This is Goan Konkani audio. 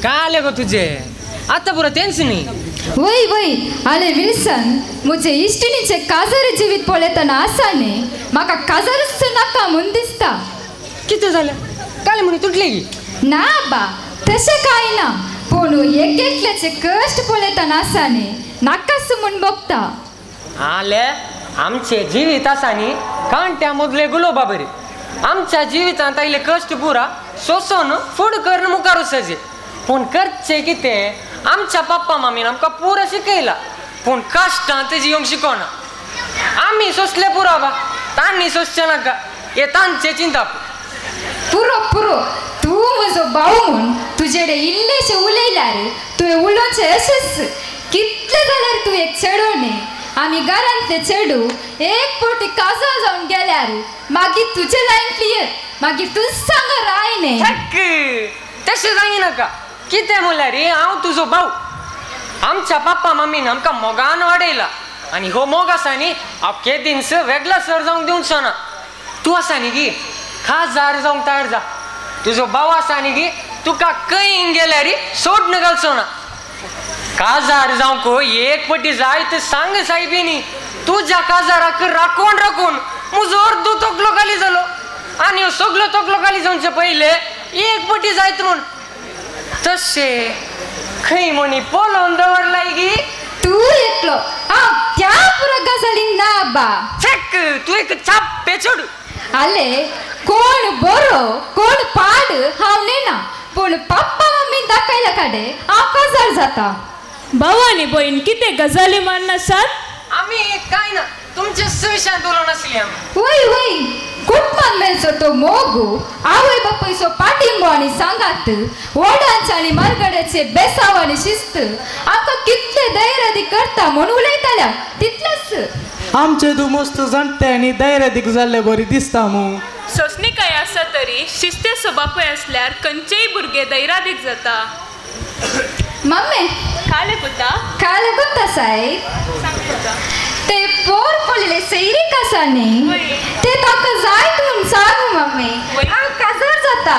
काय आले गो तुझे आता पुरा तेंच न्ही. वय वय आले विल्सन म्हजे इश्टिणीचे काजार जिवीत पळयतना आसा न्ही म्हाका काजारूच नाका म्हूण दिसता. कितें जालें काल म्हणी तुटली की? ना बा तशें कांय ना पूण एक एकल्याचे कश्ट पळयतना आसा न्ही नाकाच म्हूण बघता. आले आमचे जिवीत आसा न्ही कांट्या मदले गुलोबा बरी आमच्या जिवितांत आयले कश्ट पुरा सोंसून फुड करून मुखार वचचे. पूण करचें कितें आमच्या पप्पा मामीन आमकां पुरो शिकयला पूण कश्टां जिवंक शिकोना. आमी सोंसले पुरो बा तांणी सोंसचें नाका हे तांचें चिंतप. पुरो पुरो तूं म्हजो भाव म्हूण तुजेडे इल्लेशें उलयल्यार तुवें उलोवचें अशेंच. कितलें जाल्यार तूं एक चेडो न्ही आमी घरांतले चेडू एक फावटी काजार जावन गेल्यार मागीर तुजें लायन क्लियर मागीर तूं सांग राय न्ही. तशें सांगी नाका कितें म्हणल्यार हांव तुजो भाव. आमच्या पप्पा मम्मीन आमकां मोगान वाडयला आनी हो मोग आसा न्ही हांव केदींच वेगळो सर जावंक दिवचो ना. तूं आसा न्ही गी खाजार जावंक तयार जा. तुजो भाव आसा न्ही गी तुका खंय गेल्यार सोडून घालचो ना. काजार जावंक एक पटी जाय ते सांग सायबिनी तुज्या काजाराक राखून राखून म्हजो अर्दो तकलो खाली जालो आनी सगलो तकलो खाली जावचे पयले एक पटी जायत म्हूण. तशें खंय म्हणी पळोवन दवरलाय गी तूं एकलो हांव त्या पुरो गजालीन ना बा. चेक तूं एक चाप्पे चेडू. आले कोण बरो कोण पाड हांव नेना पूण पप्पा मम्मीन दाखयल्या काडे हांव काजार जाता. भाव आनी भयण कितें गजाली मारनासात? आमी कांय ना तुमचे विशयांत उलोवन आसली आमी. वय वय कुटुंबान मेळचो तो मोग आवय बापूयचो पाटिंबो आनी सांगात वडांचे आनी मालगड्याचे बेसाव आनी शिस्त आमकां कितले धैर्य करता म्हूण उलयताल्या तितलेच. आमचे तूं मस्त जाणटे आनी धैर्यादीक जाल्ले बरी दिसता मू. सोंसणीकाय आसा तरी शिस्तेचो बापूय आसल्यार खंयचेय भुरगे धैर्यादीक जाता. मम्मी काले पुता काले पुता साहेब ते पोर पडलेले सैरीक आसा न्ही ते ताका जायत म्हूण सांग मम्मी हांव काजार जाता.